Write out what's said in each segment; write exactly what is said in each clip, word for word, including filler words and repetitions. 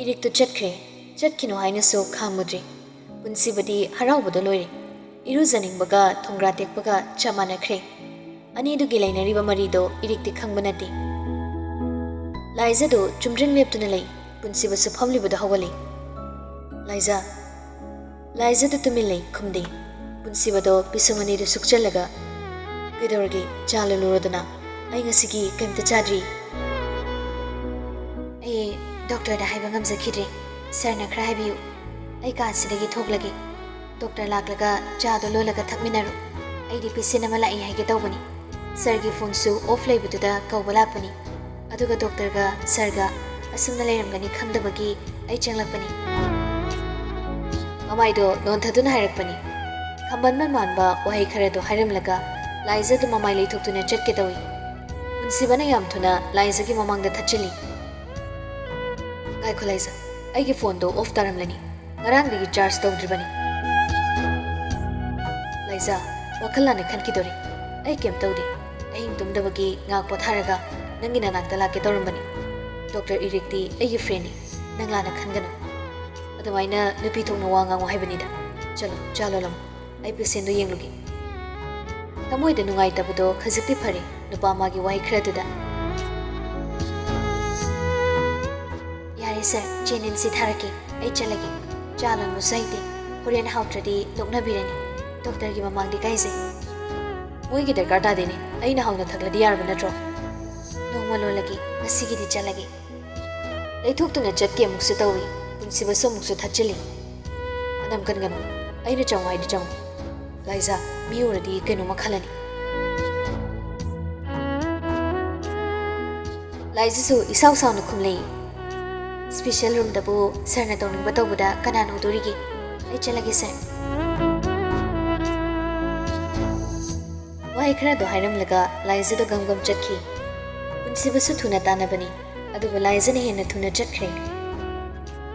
ꯏꯔꯤꯛꯇꯨ ꯆꯠꯈ꯭ꯔꯦ꯫ ꯆꯠꯈꯤꯅꯨ ꯍꯥꯏꯅꯁꯨ ꯈꯥꯝꯃꯨꯗ꯭ꯔꯦ꯫ ꯄꯨꯟꯁꯤꯕꯗꯤ ꯍꯔꯥꯎꯕꯗ ꯂꯣꯏꯔꯦ꯫ ꯏꯔꯨꯖꯅꯤꯡꯕꯒ ꯊꯣꯡꯒ꯭ꯔꯥ ꯇꯦꯛꯄꯒ ꯆꯞ ꯃꯥꯟꯅꯈ꯭ꯔꯦ꯫ ꯑꯅꯤꯗꯨꯒꯤ ꯂꯩꯅꯔꯤꯕ ꯃꯔꯤꯗꯣ ꯏꯔꯤꯛꯇꯤ ꯈꯪꯕ ꯅꯠꯇꯦ꯫ ꯂꯥꯏꯖꯗꯨ ꯆꯨꯝꯗ꯭ꯔꯤꯡ ꯂꯦꯞꯇꯨꯅ ꯂꯩ꯫ ꯄꯨꯟꯁꯤꯕꯁꯨ ꯐꯝꯂꯤꯕꯗꯨ ꯍꯧꯒꯠꯂꯤ꯫ "ꯂꯥꯏꯖ!" ꯂꯥꯏꯖꯗꯨ ꯇꯨꯃꯤꯟ ꯂꯩ, ꯈꯨꯝꯗꯦ꯫ ꯄꯨꯟꯁꯤꯕꯗꯣ ꯄꯤꯁꯨꯝ ꯑꯅꯤꯗꯨ ꯁꯨꯛꯆꯜꯂꯒ, "ꯀꯩꯗꯧꯔꯒꯦ? ꯆꯥ ꯂꯣꯜꯂꯨꯔꯣꯗꯅ꯫ ꯑꯩ ꯉꯁꯤꯒꯤ ꯀꯩꯝꯇ ꯆꯥꯗ꯭ꯔꯤ꯫" "ꯑꯩ ꯗꯣꯛꯇꯔꯗ ꯍꯥꯏꯕ ꯉꯝꯖꯈꯤꯗ꯭ꯔꯦ꯫ ꯁꯥꯔꯅ ꯈꯔ ꯍꯥꯏꯕꯤꯌꯨ꯫ ꯑꯩ ꯀꯥꯁꯤꯗꯒꯤ ꯊꯣꯛꯂꯒꯦ꯫ ꯗꯣꯛꯇꯔ ꯂꯥꯛꯂꯒ ꯆꯥꯗꯣ ꯂꯣꯜꯂꯒ ꯊꯛꯃꯤꯟꯅꯔꯣ꯫ ꯑꯩꯗꯤ ꯄꯦꯁꯦꯟ ꯑꯃ ꯂꯥꯛꯏ ꯍꯥꯏꯒꯦ ꯇꯧꯕꯅꯤ꯫ ꯁꯥꯔꯒꯤ ꯐꯣꯟꯁꯨ ꯑꯣꯐ ꯂꯩꯕꯗꯨꯗ ꯀꯧꯕ ꯂꯥꯛꯄꯅꯤ꯫ ꯑꯗꯨꯒ ꯗꯣꯛꯇꯔꯒ ꯁꯥꯔꯒ ꯑꯁꯨꯝꯅ ꯂꯩꯔꯝꯒꯅꯤ ꯈꯪꯗꯕꯒꯤ ꯑꯩ ꯆꯪꯂꯛꯄꯅꯤ꯫" ꯃꯃꯥꯏꯗꯣ ꯅꯣꯟꯊꯗꯨꯅ ꯍꯥꯏꯔꯛꯄꯅꯤ꯫ ꯈꯝꯕꯟꯕ ꯃꯥꯟꯕ ꯋꯥꯍꯩ ꯈꯔꯗꯣ ꯍꯥꯏꯔꯝꯂꯒ ꯂꯥꯏꯖꯗꯨ ꯃꯃꯥꯏ ꯂꯩꯊꯣꯛꯇꯨꯅ ꯆꯠꯀꯦ ꯇꯧꯏ꯫ ꯄꯨꯟꯁꯤꯕꯅ ꯌꯥꯝ ꯊꯨꯅ ꯂꯥꯏꯖꯒꯤ ꯃꯃꯥꯡꯗ ꯊꯠꯆꯤꯜꯂꯤ꯫ "ꯉꯥꯏꯈꯣ ꯂꯥꯏꯖ, ꯑꯩꯒꯤ ꯐꯣꯟꯗꯣ ꯑꯣꯐ ꯇꯥꯔꯝꯂꯅꯤ꯫ ꯉꯔꯥꯡꯗꯒꯤ ꯆꯥꯔꯖ ꯇꯧꯗ꯭ꯔꯤꯕꯅꯤ꯫" "ꯂꯥꯏꯖ, ꯋꯥꯈꯜ ꯂꯥꯟꯅ ꯈꯟꯈꯤꯗꯣꯔꯦ꯫ ꯑꯩ ꯀꯩꯝ ꯇꯧꯗꯦ꯫ ꯑꯍꯤꯡ ꯇꯨꯝꯗꯕꯒꯤ ꯉꯥꯏꯍꯥꯛ ꯄꯣꯊꯥꯔꯒ ꯅꯪꯒꯤ ꯅꯅꯥꯛꯇ ꯂꯥꯛꯀꯦ ꯇꯧꯔꯝꯕꯅꯤ꯫ ꯗꯣꯛꯇꯔ ꯏꯔꯤꯛꯇꯤ ꯑꯩꯒꯤ ꯐ꯭ꯔꯦꯟꯅꯤ꯫ ꯅꯪ ꯂꯥꯟꯅ ꯈꯟꯒꯅꯨ꯫ ꯑꯗꯨꯃꯥꯏꯅ ꯅꯨꯄꯤ ꯊꯣꯛꯅ ꯋꯥ ꯉꯥꯡꯉꯨ ꯍꯥꯏꯕꯅꯤꯗ꯫ ꯆꯠꯂꯣ, ꯆꯥ ꯂꯣꯜꯂꯝꯃꯨ꯫ ꯑꯩ ꯄꯦꯁꯦꯟꯗꯣ ꯌꯦꯡꯂꯨꯒꯦ꯫" ꯊꯃꯣꯏꯗ ꯅꯨꯡꯉꯥꯏꯇꯕꯗꯣ ꯈꯖꯤꯛꯇꯤ ꯐꯔꯦ ꯅꯨꯄꯥ ꯑꯃꯒꯤ ꯋꯥꯍꯩ ꯈꯔꯗꯨꯗ꯫ "ꯌꯥꯔꯦ ꯁꯥꯔ, ꯆꯦ ꯅꯦꯟꯁꯤ ꯊꯥꯔꯛꯀꯦ꯫ ꯑꯩ ꯆꯠꯂꯒꯦ꯫ ꯆꯥ ꯂꯣꯟꯕꯁꯨ ꯍꯩꯇꯦ꯫ ꯍꯣꯔꯦꯟ ꯍꯥꯎꯇ꯭ꯔꯗꯤ ꯅꯣꯛꯅꯕꯤꯔꯅꯤ꯫ ꯗꯣꯛꯇꯔꯒꯤ ꯃꯃꯥꯡꯗ ꯏꯀꯥꯏꯖꯩ꯫" "ꯃꯣꯏꯒꯤ ꯗꯔꯀꯥꯔ ꯇꯥꯗꯦꯅꯦ꯫ ꯑꯩꯅ ꯍꯥꯎꯅ ꯊꯛꯂꯗꯤ ꯌꯥꯔꯕ ꯅꯠꯇ꯭ꯔꯣ?" "ꯅꯣꯡꯃ ꯂꯣꯜꯂꯒꯦ꯫ ꯉꯁꯤꯒꯤꯗꯤ ꯆꯠꯂꯒꯦ꯫" ꯂꯩꯊꯣꯛꯇꯨꯅ ꯆꯠꯀꯦ ꯑꯃꯨꯛꯁꯨ ꯇꯧꯏ꯫ ꯄꯨꯟꯁꯤꯕꯁꯨ ꯑꯃꯨꯛꯁꯨ ꯊꯠꯆꯤꯜꯂꯤ꯫ "ꯃꯅꯝ ꯀꯟꯒꯅꯨ꯫ ꯑꯩꯅ ꯆꯪꯉꯨ ꯍꯥꯏꯗꯤ ꯆꯪꯉꯨ꯫ ꯂꯥꯏꯖꯥ, ꯃꯤ ꯎꯔꯗꯤ ꯀꯩꯅꯣꯝꯃ ꯈꯜꯂꯅꯤ꯫" ꯂꯥꯏꯖꯥꯁꯨ ꯏꯁꯥꯎ ꯁꯥꯎꯅ ꯈꯨꯝꯂꯛꯏ꯫ "ꯁ꯭ꯄꯤꯁꯦꯜ ꯔꯨꯝꯗꯕꯨ ꯁꯥꯔꯅ ꯇꯧꯅꯤꯡꯕ ꯇꯧꯕꯗ ꯀꯅꯥꯅ ꯎꯗꯣꯔꯤꯒꯦ? ꯑꯩ ꯆꯠꯂꯒꯦ ꯁꯥꯔ꯫" ꯋꯥꯍꯩ ꯈꯔꯗꯣ ꯍꯥꯏꯔꯝꯂꯒ ꯂꯥꯏꯖꯥꯗꯣ ꯒꯝ ꯒꯝ ꯆꯠꯈꯤ꯫ ꯄꯨꯟꯁꯤꯕꯁꯨ ꯊꯨꯅ ꯇꯥꯟꯅꯕꯅꯤ꯫ ꯑꯗꯨꯕꯨ ꯂꯥꯏꯖꯥꯅ ꯍꯦꯟꯅ ꯊꯨꯅ ꯆꯠꯈ꯭ꯔꯦ꯫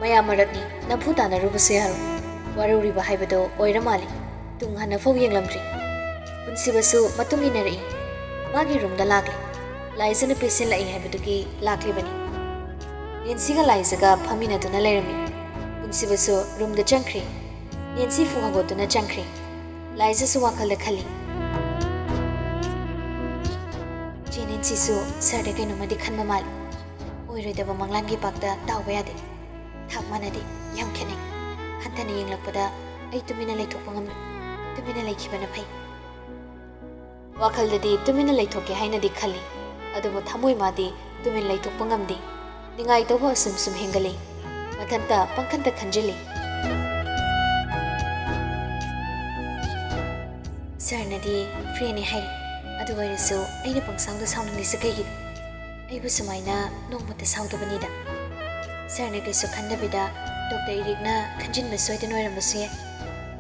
ꯃꯌꯥꯝ ꯃꯔꯛꯅꯤ, ꯅꯝꯐꯨ ꯇꯥꯅꯔꯨꯕꯁꯨ ꯌꯥꯔꯣꯏ꯫ ꯋꯥꯔꯧꯔꯤꯕ ꯍꯥꯏꯕꯗꯣ ꯑꯣꯏꯔ ꯃꯥꯜꯂꯦ꯫ ꯇꯨꯡ ꯍꯟꯅ ꯐꯥꯎ ꯌꯦꯡꯂꯝꯗ꯭ꯔꯤ꯫ ꯄꯨꯟꯁꯤꯕꯁꯨ ꯃꯇꯨꯡ ꯏꯟꯅꯔꯛꯏ꯫ ꯃꯥꯒꯤ ꯔꯨꯝꯗ ꯂꯥꯛꯂꯦ꯫ ꯂꯥꯏꯖꯥꯅ ꯄꯦꯁꯦꯟ ꯂꯥꯛꯏ ꯍꯥꯏꯕꯗꯨꯒꯤ ꯂꯥꯛꯂꯤꯕꯅꯤ꯫ ꯅꯦꯟꯁꯤꯒ ꯂꯥꯏꯖꯒ ꯐꯝꯃꯤꯟꯅꯗꯨꯅ ꯂꯩꯔꯝꯃꯤ꯫ ꯄꯨꯟꯁꯤꯕꯁꯨ ꯔꯨꯝꯗ ꯆꯪꯈ꯭ꯔꯦ꯫ ꯅꯦꯟꯁꯤ ꯐꯨ ꯍꯧꯒꯠꯇꯨꯅ ꯆꯪꯈ꯭ꯔꯦ꯫ ꯂꯥꯏꯖꯁꯨ ꯋꯥꯈꯜꯗ ꯈꯜꯂꯤ꯫ ꯆꯦ ꯅꯦꯟꯁꯤꯁꯨ ꯁꯥꯔꯗ ꯀꯩꯅꯣꯝꯃꯗꯤ ꯈꯟꯕ ꯃꯥꯜꯂꯤ꯫ ꯑꯣꯏꯔꯣꯏꯗꯕ ꯃꯪꯂꯥꯟꯒꯤ ꯄꯥꯛꯇ ꯇꯥꯎꯕ ꯌꯥꯗꯦ꯫ ꯊꯥꯛ ꯃꯥꯟꯅꯗꯦ꯫ ꯌꯥꯝ ꯈꯦꯠꯅꯩ꯫ ꯍꯟꯊꯅ ꯌꯦꯡꯂꯛꯄꯗ ꯑꯩ ꯇꯨꯃꯤꯟꯅ ꯂꯩꯊꯣꯛꯄ ꯉꯝꯂꯣꯏ꯫ ꯇꯨꯃꯤꯟꯅ ꯂꯩꯈꯤꯕꯅ ꯐꯩ꯫ ꯋꯥꯈꯜꯗꯗꯤ ꯇꯨꯃꯤꯟꯅ ꯂꯩꯊꯣꯛꯀꯦ ꯍꯥꯏꯅꯗꯤ ꯈꯜꯂꯤ, ꯑꯗꯨꯕꯨ ꯊꯃꯣꯏ ꯃꯥꯗꯤ ꯇꯨꯃꯤꯟ ꯂꯩꯊꯣꯛꯄ ꯉꯝꯗꯦ꯫ ꯅꯤꯡꯉꯥꯏ ꯇꯧꯕ ꯑꯁꯨꯝ ꯁꯨꯝ ꯍꯦꯟꯒꯠꯂꯛꯏ꯫ ꯃꯊꯟꯇ ꯄꯪꯈꯟꯇ ꯈꯟꯖꯤꯜꯂꯤ꯫ ꯁꯥꯔꯅꯗꯤ ꯐ꯭ꯔꯤꯅꯤ ꯍꯥꯏꯔꯤ, ꯑꯗꯨ ꯑꯣꯏꯔꯁꯨ ꯑꯩꯅ ꯄꯪꯁꯥꯎꯗ ꯁꯥꯎꯅꯤꯡꯂꯤꯁꯦ ꯀꯩꯒꯤꯅꯣ? ꯑꯩꯕꯨ ꯁꯨꯃꯥꯏꯅ ꯅꯣꯡꯃꯇ ꯁꯥꯎꯗꯕꯅꯤꯗ꯫ ꯁꯥꯔꯅ ꯀꯩꯁꯨ ꯈꯟꯗꯕꯤꯗ ꯗꯣꯛꯇꯔ ꯏꯔꯤꯛꯅ ꯈꯟꯖꯤꯟꯕ ꯁꯣꯏꯗꯅ ꯑꯣꯏꯔꯝꯕꯁꯨ ꯌꯥꯏ꯫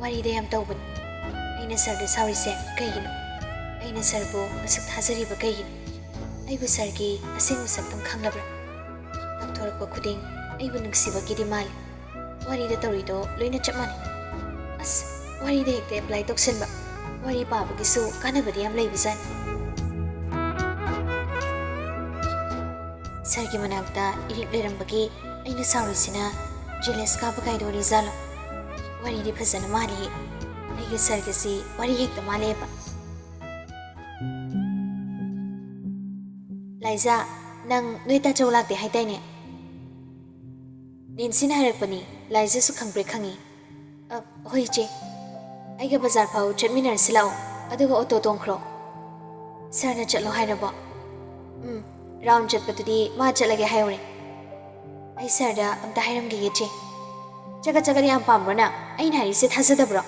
ꯋꯥꯔꯤꯗ ꯌꯥꯝ ꯇꯧꯕꯅꯤ꯫ ꯑꯩꯅ ꯁꯥꯔꯗ ꯁꯥꯎꯔꯤꯁꯦ ꯀꯩꯒꯤꯅꯣ? ꯑꯩꯅ ꯁꯥꯔꯕꯨ ꯑꯁꯨꯛ ꯊꯥꯖꯔꯤꯕ ꯀꯩꯒꯤꯅꯣ? ꯑꯩꯕꯨ ꯁꯥꯔꯒꯤ ꯑꯁꯦꯡꯕ ꯁꯛꯇꯝ ꯈꯪꯂꯕ꯭ꯔꯥ? ꯇꯥꯛꯊꯣꯔꯛꯄ ꯈꯨꯗꯤꯡ ꯑꯩꯕꯨ ꯅꯨꯡꯁꯤꯕꯒꯤꯗꯤ ꯃꯥꯜꯂꯤ꯫ ꯋꯥꯔꯤꯗ ꯇꯧꯔꯤꯗꯣ ꯂꯣꯏꯅ ꯆꯞ ꯃꯥꯟꯅꯩ꯫ ꯑꯁ, ꯋꯥꯔꯤꯗ ꯍꯦꯛꯇ ꯑꯦꯄ꯭ꯂꯥꯏ ꯇꯧꯁꯤꯟꯕ꯫ ꯋꯥꯔꯤ ꯄꯥꯕꯒꯤꯁꯨ ꯀꯥꯟꯅꯕꯗꯤ ꯌꯥꯝ ꯂꯩꯕꯖꯥꯠꯅꯤ꯫ ꯁꯥꯔꯒꯤ ꯃꯅꯥꯛꯇ ꯏꯔꯤꯛ ꯂꯩꯔꯝꯕꯒꯤ ꯑꯩꯅ ꯁꯥꯎꯔꯤꯁꯤꯅ ꯖꯦꯂꯁ ꯀꯥꯕ ꯀꯥꯏꯗꯣ ꯑꯣꯏꯔꯤꯖꯥꯠꯂꯣ? ꯋꯥꯔꯤꯗꯤ ꯐꯖꯅ ꯃꯥꯜꯂꯤꯌꯦ꯫ ꯑꯩꯒ ꯁꯥꯔꯒꯁꯤ ꯋꯥꯔꯤ ꯍꯦꯛꯇ ꯃꯥꯜꯂꯦꯕ꯫ ꯂꯥꯏꯖꯥ, ꯅꯪ ꯅꯣꯏ ꯇꯥꯆꯧ ꯂꯥꯛꯇꯦ ꯍꯥꯏꯗꯥꯏꯅꯦ? ꯅꯦꯟꯁꯤꯅ ꯍꯥꯏꯔꯛꯄꯅꯤ꯫ ꯂꯥꯏꯖꯥꯁꯨ ꯈꯪꯕ꯭ꯔꯦ ꯈꯪꯉꯤ꯫ ꯑ, ꯍꯣꯏ ꯏꯆꯦ꯫ ꯑꯩꯒ ꯕꯖꯥꯔ ꯐꯥꯎ ꯆꯠꯃꯤꯟꯅꯔꯁꯤ ꯂꯥꯛꯑꯣ, ꯑꯗꯨꯒ ꯑꯣꯇꯣ ꯇꯣꯡꯈ꯭ꯔꯣ꯫ ꯁꯥꯔꯅ ꯆꯠꯂꯣ ꯍꯥꯏꯔꯕꯣ? ꯎꯝ, ꯔꯥꯎꯟ ꯆꯠꯄꯗꯨꯗꯤ ꯃꯥ ꯆꯠꯂꯒꯦ ꯍꯥꯏꯍꯧꯔꯦ꯫ ꯑꯩ ꯁꯥꯔꯗ ꯑꯝꯇ ꯍꯥꯏꯔꯝꯈꯤꯒꯦ ꯆꯦ꯫ ꯆꯒꯠ ꯆꯒꯠ ꯌꯥꯝ ꯄꯥꯝꯕ꯭ꯔꯣ ꯅꯪ? ꯑꯩꯅ ꯍꯥꯏꯔꯤꯁꯦ ꯊꯥꯖꯗꯕ꯭ꯔꯣ?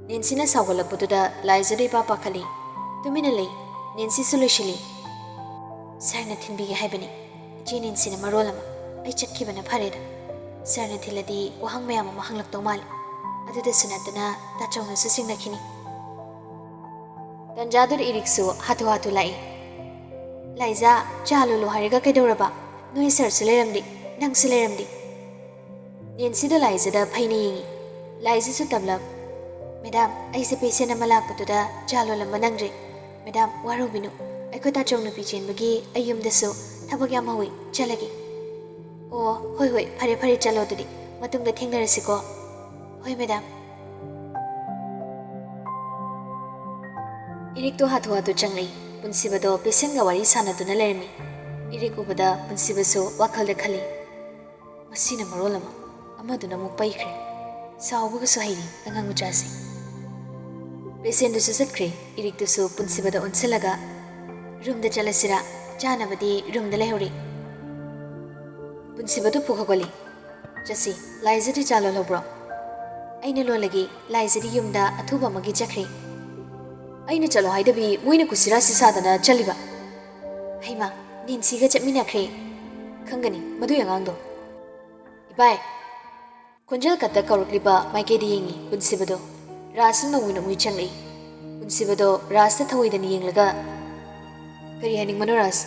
ꯅꯦꯟꯁꯤꯅ ꯁꯥꯎꯒꯠꯂꯛꯄꯗꯨꯗ ꯂꯥꯏꯖꯥꯗꯣ ꯏꯄꯥ ꯄꯥꯈꯠꯂꯤ꯫ ꯇꯨꯃꯤꯟꯅ ꯂꯩ꯫ ꯅꯦꯟꯁꯤꯁꯨ ꯂꯣꯏꯁꯤꯜꯂꯤ꯫ ꯁꯥꯔꯅ ꯊꯤꯟꯕꯤꯒꯦ ꯍꯥꯏꯕꯅꯤ꯫ ꯏꯆꯦ ꯅꯦꯟꯁꯤꯅ ꯃꯔꯣꯜ ꯑꯃ꯫ ꯑꯩ ꯆꯠꯈꯤꯕꯅ ꯐꯔꯦꯗ꯫ ꯁꯥꯔꯅ ꯊꯤꯜꯂꯗꯤ ꯋꯥꯍꯪ ꯃꯌꯥꯝ ꯑꯃ ꯍꯪꯂꯛꯇꯧ ꯃꯥꯜꯂꯤ꯫ ꯑꯗꯨꯗꯁꯨ ꯅꯠꯇꯅ ꯇꯥꯆꯧꯅꯁꯨ ꯆꯤꯡꯅꯈꯤꯅꯤ꯫ ꯇꯟꯖꯥꯗꯨꯗ ꯏꯔꯤꯛꯁꯨ ꯍꯥꯊꯨ ꯍꯥꯊꯨ ꯂꯥꯛꯏ꯫ ꯂꯥꯏꯖꯥ, ꯆꯥ ꯂꯣꯜꯂꯨ ꯍꯥꯏꯔꯒ ꯀꯩꯗꯧꯔꯕ? ꯅꯣꯏ ꯁꯥꯔꯁꯨ ꯂꯩꯔꯝꯗꯦ, ꯅꯪꯁꯨ ꯂꯩꯔꯝꯗꯦ꯫ ꯅꯦꯟꯁꯤꯗꯣ ꯂꯥꯏꯖꯥꯗ ꯐꯩꯅ ꯌꯦꯡꯉꯤ꯫ ꯂꯥꯏꯖꯥꯁꯨ ꯇꯞꯂꯞ, "ꯃꯦꯗꯥꯝ, ꯑꯩꯁꯦ ꯄꯦꯁꯦꯟ ꯑꯃ ꯂꯥꯛꯄꯗꯨꯗ ꯆꯥ ꯂꯣꯜꯂꯝꯕ ꯅꯪꯗ꯭ꯔꯦ꯫ ꯃꯦꯗꯥꯝ, ꯋꯥꯔꯧꯕꯤꯅꯨ꯫ ꯑꯩꯈꯣꯏ ꯇꯥꯆꯧ ꯅꯨꯄꯤ ꯆꯦꯟꯕꯒꯤ ꯑꯩ ꯌꯨꯝꯗꯁꯨ ꯊꯕꯛ ꯌꯥꯝ ꯍꯧꯋꯤ, ꯆꯠꯂꯒꯦ꯫ ꯑꯣ, ꯍꯣꯏ ꯍꯣꯏ, ꯐꯔꯦ ꯐꯔꯦ, ꯆꯠꯂꯣ ꯑꯗꯨꯗꯤ꯫ ꯃꯇꯨꯡꯗ ꯊꯦꯡꯅꯔꯁꯤꯀꯣ꯫ ꯍꯣꯏ ꯃꯦꯗꯥꯝ꯫ ꯏꯔꯤꯛꯇꯣ ꯍꯥꯊꯨ ꯍꯥꯊꯨ ꯆꯪꯂꯛꯏ꯫ ꯄꯨꯟꯁꯤꯕꯗꯣ ꯄꯦꯁꯦꯟꯒ ꯋꯥꯔꯤ ꯁꯥꯟꯅꯗꯨꯅ ꯂꯩꯔꯝꯃꯤ꯫ ꯏꯔꯤꯛ ꯎꯕꯗ ꯄꯨꯟꯁꯤꯕꯁꯨ ꯋꯥꯈꯜꯗ ꯈꯜꯂꯤ, "ꯃꯁꯤꯅ ꯃꯔꯣꯜ ꯑꯃ, ꯑꯃꯗꯨꯅ ꯑꯃꯨꯛ ꯄꯩꯈ꯭ꯔꯦ꯫ ꯁꯥꯎꯕꯒꯁꯨ ꯍꯩꯔꯤ ꯑꯉꯥꯡ ꯃꯆꯥꯁꯦ꯫" ꯄꯦꯁꯦꯟꯗꯨꯁꯨ ꯆꯠꯈ꯭ꯔꯦ꯫ ꯏꯔꯤꯛꯇꯨꯁꯨ ꯄꯨꯟꯁꯤꯕꯗ ꯑꯣꯟꯁꯤꯜꯂꯒ, "ꯔꯨꯝꯗ ꯆꯠꯂꯁꯤꯔꯥ? ꯆꯥꯅꯕꯗꯤ ꯔꯨꯝꯗ ꯂꯩꯍꯧꯔꯤ꯫" ꯄꯨꯟꯁꯤꯕꯗꯨ ꯄꯨꯈꯠꯂꯤ꯫ "ꯆꯠꯁꯤ, ꯂꯥꯏꯖꯗꯤ ꯆꯥ ꯂꯣꯜꯍꯧꯕ꯭ꯔꯣ?" "ꯑꯩꯅ ꯂꯣꯜꯂꯒꯦ, ꯂꯥꯏꯖꯗꯤ ꯌꯨꯝꯗ ꯑꯊꯨꯕ ꯑꯃꯒꯤ ꯆꯠꯈ꯭ꯔꯦ꯫" "ꯑꯩꯅ ꯆꯠꯂꯣ ꯍꯥꯏꯗꯕꯤ ꯃꯣꯏꯅ ꯀꯨꯁꯤꯔꯥꯁꯤ ꯁꯥꯗꯅ ꯆꯠꯂꯤꯕ?" "ꯍꯩꯃꯥ, ꯅꯦꯟꯁꯤꯒ ꯆꯠꯃꯤꯟꯅꯈ꯭ꯔꯦ꯫ ꯈꯪꯒꯅꯤ ꯃꯗꯨꯏ ꯑꯉꯥꯡꯗꯣ꯫" "ꯏꯕꯥꯏ!" ꯈꯣꯟꯖꯦꯜ ꯈꯛꯇ ꯀꯧꯔꯛꯂꯤꯕ ꯃꯥꯏꯀꯩꯗ ꯌꯦꯡꯉꯤ ꯄꯨꯟꯁꯤꯕꯗꯣ꯫ ꯔꯥꯖꯁꯨ ꯅꯣꯡꯃꯩ ꯅꯣꯡꯃꯩ ꯆꯪꯂꯛꯏ꯫ ꯄꯨꯟꯁꯤꯕꯗꯣ ꯔꯥꯖꯇ ꯊꯧꯑꯣꯏꯗꯅ ꯌꯦꯡꯂꯒ, "ꯀꯔꯤ ꯍꯥꯏꯅꯤꯡꯕꯅꯣ ꯔꯥꯖ?"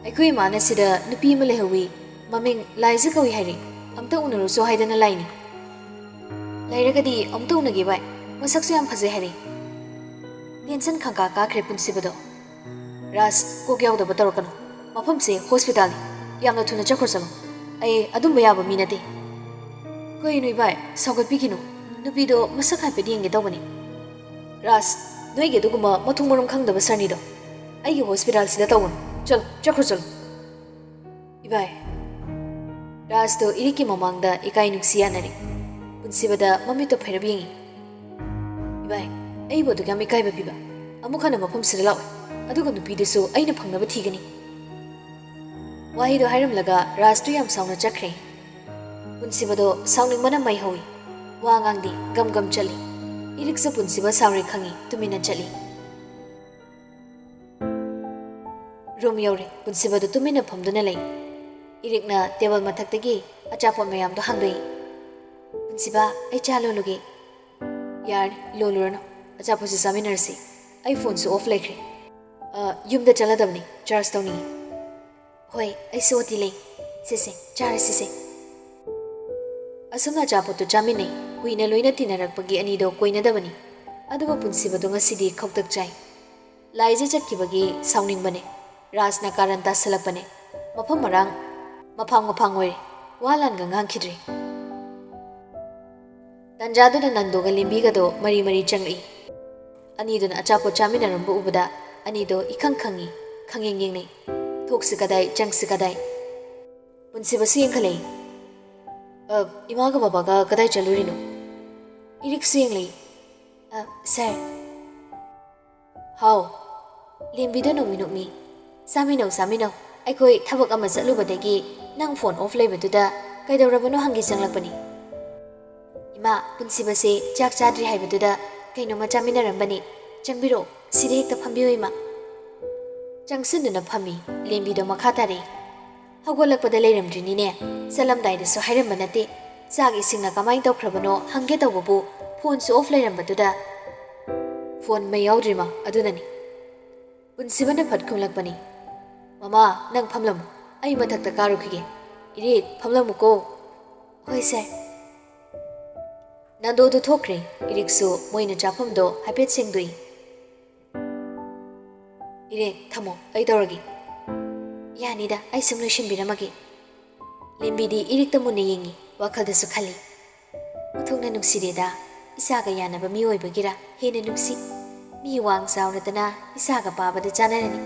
"ꯑꯩꯈꯣꯏ ꯏꯃꯥꯅ ꯁꯤꯗ ꯅꯨꯄꯤ ꯑꯃ ꯂꯩꯍꯧꯋꯤ, ꯃꯃꯤꯡ ꯂꯥꯏꯖ ꯀꯧꯏ ꯍꯥꯏꯔꯤ, ꯑꯝꯇ ꯎꯅꯔꯨꯁꯣ ꯍꯥꯏꯗꯅ ꯂꯥꯏꯅꯤ꯫" "ꯂꯩꯔꯒꯗꯤ ꯑꯃꯨꯛꯇ ꯎꯅꯒꯦ ꯚꯥꯏ, ꯃꯁꯛꯁꯨ ꯌꯥꯝ ꯐꯖꯩ ꯍꯥꯏꯔꯤ꯫" ꯇꯦꯟꯁꯟ ꯈꯪꯀꯥ ꯀꯥꯈ꯭ꯔꯦ ꯄꯨꯟꯁꯤꯕꯗꯣ꯫ "ꯔꯥꯖ, ꯀꯣꯛ ꯌꯥꯎꯗꯕ ꯇꯧꯔꯛꯀꯅꯨ꯫ ꯃꯐꯝꯁꯦ ꯍꯣꯁꯄꯤꯇꯥꯜꯅꯤ꯫ ꯌꯥꯝꯅ ꯊꯨꯅ ꯆꯠꯈ꯭ꯔꯣ ꯆꯠꯂꯣ꯫ ꯑꯩ ꯑꯗꯨꯝꯕ ꯌꯥꯕ ꯃꯤ ꯅꯠꯇꯦ꯫" "ꯀꯩꯅꯣ ꯏꯕꯥꯏ, ꯁꯥꯎꯒꯠꯄꯤꯈꯤꯅꯨ꯫ ꯅꯨꯄꯤꯗꯣ ꯃꯁꯛ ꯍꯥꯏꯐꯦꯠ ꯌꯦꯡꯒꯦ ꯇꯧꯕꯅꯤ꯫" "ꯔꯥꯖ, ꯅꯣꯏꯒꯤ ꯑꯗꯨꯒꯨꯝꯕ ꯃꯊꯣꯡ ꯃꯔꯝ ꯈꯪꯗꯕ ꯁꯔꯅꯤꯗꯣ ꯑꯩꯒꯤ ꯍꯣꯁꯄꯤꯇꯥꯜꯁꯤꯗ ꯇꯧꯒꯅꯨ꯫ ꯆꯠꯂꯣ, ꯆꯠꯈ꯭ꯔꯣ ꯆꯠꯂꯣ꯫" "ꯏꯕꯥꯏ꯫" ꯔꯥꯖꯇꯣ ꯏꯔꯤꯛꯀꯤ ꯃꯃꯥꯡꯗ ꯏꯀꯥꯏ ꯅꯨꯡꯁꯤ ꯌꯥꯅꯔꯤ꯫ ꯄꯨꯟꯁꯤꯕꯗ ꯃꯃꯤꯠꯇꯣ ꯐꯩꯔꯞ ꯌꯦꯡꯉꯤ꯫ "ꯏꯕꯥꯏ, ꯑꯩꯕꯨ ꯑꯗꯨꯛ ꯌꯥꯝ ꯏꯀꯥꯏꯕ ꯄꯤꯕ? ꯑꯃꯨꯛ ꯍꯟꯅ ꯃꯐꯝꯁꯤꯗ ꯂꯥꯛꯑꯣ, ꯑꯗꯨꯒ ꯅꯨꯄꯤꯗꯨꯁꯨ ꯑꯩꯅ ꯐꯪꯅꯕ ꯊꯤꯒꯅꯤ꯫" ꯋꯥꯍꯩꯗꯣ ꯍꯥꯏꯔꯝꯂꯒ ꯔꯥꯖꯇꯨ ꯌꯥꯝ ꯁꯥꯎꯅ ꯆꯠꯈ꯭ꯔꯦ꯫ ꯄꯨꯟꯁꯤꯕꯗꯣ ꯁꯥꯎꯅꯤꯡꯕꯅ ꯃꯩ ꯍꯧꯏ꯫ ꯋꯥ ꯉꯥꯡꯗꯦ, ꯒꯝ ꯒꯝ ꯆꯠꯂꯤ꯫ ꯏꯔꯤꯛꯁꯨ ꯄꯨꯟꯁꯤꯕ ꯁꯥꯎꯔꯦ ꯈꯪꯏ, ꯇꯨꯃꯤꯟꯅ ꯆꯠꯂꯤ꯫ ꯔꯨꯝ ꯌꯧꯔꯦ꯫ ꯄꯨꯟꯁꯤꯕꯗꯨ ꯇꯨꯃꯤꯟꯅ ꯐꯝꯗꯨꯅ ꯂꯩ꯫ ꯏꯔꯤꯛꯅ ꯇꯦꯕꯜ ꯃꯊꯛꯇꯒꯤ ꯑꯆꯥꯄꯣꯠ ꯃꯌꯥꯝꯗꯨ ꯍꯥꯡꯗꯣꯛꯏ꯫ "ꯄꯨꯟꯁꯤꯕ, ꯑꯩ ꯆꯥ ꯂꯣꯜꯂꯨꯒꯦ꯫" "ꯌꯥꯔꯅꯤ, ꯂꯣꯜꯂꯨꯔꯅꯨ꯫ ꯑꯆꯥꯄꯣꯠꯁꯤ ꯆꯥꯃꯤꯟꯅꯔꯁꯤ꯫ ꯑꯩ ꯐꯣꯟꯁꯨ ꯑꯣꯐ ꯂꯩꯈ꯭ꯔꯦ꯫ ꯑ, ꯌꯨꯝꯗ ꯆꯠꯂꯗꯕꯅꯤ, ꯆꯥꯔꯖ ꯇꯧꯅꯤꯡꯉꯤ꯫" "ꯍꯣꯏ, ꯑꯩꯁꯨ ꯑꯣꯇꯤ ꯂꯩ꯫ ꯁꯦ, ꯁꯦ, ꯆꯥꯔꯁꯤ ꯁꯦ꯫" ꯑꯁꯨꯝꯅ ꯑꯆꯥꯄꯣꯠꯇꯨ ꯆꯥꯃꯤꯟꯅꯩ꯫ ꯀꯨꯏꯅ ꯂꯣꯏꯅ ꯇꯤꯟꯅꯔꯛꯄꯒꯤ ꯑꯅꯤꯗꯣ ꯀꯣꯏꯅꯗꯕꯅꯤ꯫ ꯑꯗꯨꯕꯨ ꯄꯨꯟꯁꯤꯕꯗꯣ ꯉꯁꯤꯗꯤ ꯈꯧꯇꯛ ꯆꯥꯏ꯫ ꯂꯥꯏꯖ ꯆꯠꯈꯤꯕꯒꯤ ꯁꯥꯎꯅꯤꯡꯕꯅꯦ꯫ ꯔꯥꯖꯅ ꯀꯥꯔꯟ ꯇꯥꯁꯜꯂꯛꯄꯅꯦ꯫ ꯃꯐꯝ ꯃꯔꯥꯡ ꯃꯐꯥꯡ ꯃꯐꯥꯡ ꯑꯣꯏꯔꯦ꯫ ꯋꯥ ꯂꯥꯟꯒ ꯉꯥꯡꯈꯤꯗ꯭ꯔꯦ꯫ ꯇꯟꯖꯥꯗꯨꯗ ꯅꯟꯗꯣꯒ ꯂꯦꯝꯕꯤꯒꯗꯣ ꯃꯔꯤ ꯃꯔꯤ ꯆꯪꯂꯛꯏ꯫ ꯑꯅꯤꯗꯨꯅ ꯑꯆꯥꯄꯣꯠ ꯆꯥꯃꯤꯟꯅꯔꯝꯕ ꯎꯕꯗ ꯑꯅꯤꯗꯣ ꯏꯈꯪ ꯈꯪꯉꯤ, ꯈꯪꯌꯦꯡ ꯌꯦꯡꯅꯩ꯫ "ꯊꯣꯛꯁꯤ ꯀꯗꯥꯏ, ꯆꯪꯁꯤ ꯀꯗꯥꯏ?" ꯄꯨꯟꯁꯤꯕꯁꯨ ꯌꯦꯡꯈꯠꯂꯛꯏ꯫ "ꯑ, ꯏꯃꯥꯒ ꯕꯕꯥꯒ ꯀꯗꯥꯏ ꯆꯠꯂꯨꯔꯤꯅꯣ?" ꯏꯔꯤꯛꯁꯨ ꯌꯦꯡꯂꯛꯏ꯫ "ꯑ, ꯁꯥꯔ꯫" "ꯍꯥꯎ?" ꯂꯦꯝꯕꯤꯗꯣ ꯅꯣꯛꯃꯤ ꯅꯣꯛꯃꯤ꯫ "ꯆꯥꯃꯤꯟꯅꯧ, ꯆꯥꯃꯤꯟꯅꯧ꯫ ꯑꯩꯈꯣꯏ ꯊꯕꯛ ꯑꯃ ꯆꯠꯂꯨꯕꯗꯒꯤ ꯅꯪ ꯐꯣꯟ ꯑꯣꯐ ꯂꯩꯕꯗꯨꯗ ꯀꯩꯗꯧꯔꯕꯅꯣ ꯍꯪꯒꯦ ꯆꯪꯂꯛꯄꯅꯤ꯫ ꯏꯃꯥ, ꯄꯨꯟꯁꯤꯕꯁꯦ ꯆꯥꯛ ꯆꯥꯗ꯭ꯔꯤ ꯍꯥꯏꯕꯗꯨꯗ ꯀꯩꯅꯣꯝꯃ ꯆꯥꯃꯤꯟꯅꯔꯝꯕꯅꯤ꯫ ꯆꯪꯕꯤꯔꯛꯑꯣ, ꯁꯤꯗ ꯍꯦꯛꯇ ꯐꯝꯕꯤꯌꯨ ꯏꯃꯥ꯫" ꯆꯪꯁꯤꯟꯗꯨꯅ ꯐꯝꯃꯤ꯫ ꯂꯦꯝꯕꯤꯗꯣ ꯃꯈꯥ ꯇꯥꯔꯛꯏ꯫ "ꯍꯧꯒꯠꯂꯛꯄꯗ ꯂꯩꯔꯝꯗ꯭ꯔꯤꯅꯤꯅꯦ꯫ ꯆꯠꯂꯝꯗꯥꯏꯗꯁꯨ ꯍꯥꯏꯔꯝꯕ ꯅꯠꯇꯦ꯫ ꯆꯥꯛ ꯏꯁꯤꯡꯅ ꯀꯃꯥꯏꯅ ꯇꯧꯈ꯭ꯔꯕꯅꯣ ꯍꯪꯒꯦ ꯇꯧꯕꯕꯨ ꯐꯣꯟꯁꯨ ꯑꯣꯐ ꯂꯩꯔꯝꯕꯗꯨꯗ꯫" "ꯐꯣꯟ ꯃꯩ ꯌꯥꯎꯗ꯭ꯔꯤꯃ ꯑꯗꯨꯅꯅꯤ꯫" ꯄꯨꯟꯁꯤꯕꯅ ꯐꯠ ꯈꯨꯝꯂꯛꯄꯅꯤ꯫ "ꯃꯃꯥ, ꯅꯪ ꯐꯝꯂꯝꯃꯨ꯫ ꯑꯩ ꯃꯊꯛꯇ ꯀꯥꯔꯨꯈꯤꯒꯦ꯫ ꯏꯔꯤꯛ, ꯐꯝꯂꯝꯃꯨꯀꯣ꯫" "ꯍꯣꯏ ꯁꯥꯔ꯫" ꯅꯟꯗꯣꯗꯨ ꯊꯣꯛꯈ꯭ꯔꯦ꯫ ꯏꯔꯤꯛꯁꯨ ꯃꯣꯏꯅ ꯆꯥꯐꯝꯗꯣ ꯍꯥꯏꯐꯦꯠ ꯁꯦꯡꯗꯣꯛꯏ꯫ "ꯏꯔꯤꯛ, ꯊꯝꯃꯣ, ꯑꯩ ꯇꯧꯔꯒꯦ꯫" "ꯌꯥꯅꯤꯗ, ꯑꯩ ꯁꯨꯝ ꯂꯣꯏꯁꯤꯟꯕꯤꯔꯝꯃꯒꯦ꯫" ꯂꯦꯝꯕꯤꯗꯤ ꯏꯔꯤꯛꯇ ꯃꯨꯟꯅ ꯌꯦꯡꯉꯤ, ꯋꯥꯈꯜꯗꯁꯨ ꯈꯜꯂꯤ꯫ "ꯑꯣꯟꯊꯣꯛꯅ ꯅꯨꯡꯁꯤꯔꯦꯗ, ꯏꯆꯥꯒ ꯌꯥꯅꯕ ꯃꯤ ꯑꯣꯏꯕꯒꯤꯔ ꯍꯦꯟꯅ ꯅꯨꯡꯁꯤ꯫ ꯃꯤ ꯋꯥꯡ ꯆꯥꯎꯔꯗꯅ ꯏꯆꯥꯒ ꯄꯥꯕꯗ ꯆꯥꯟꯅꯔꯅꯤ꯫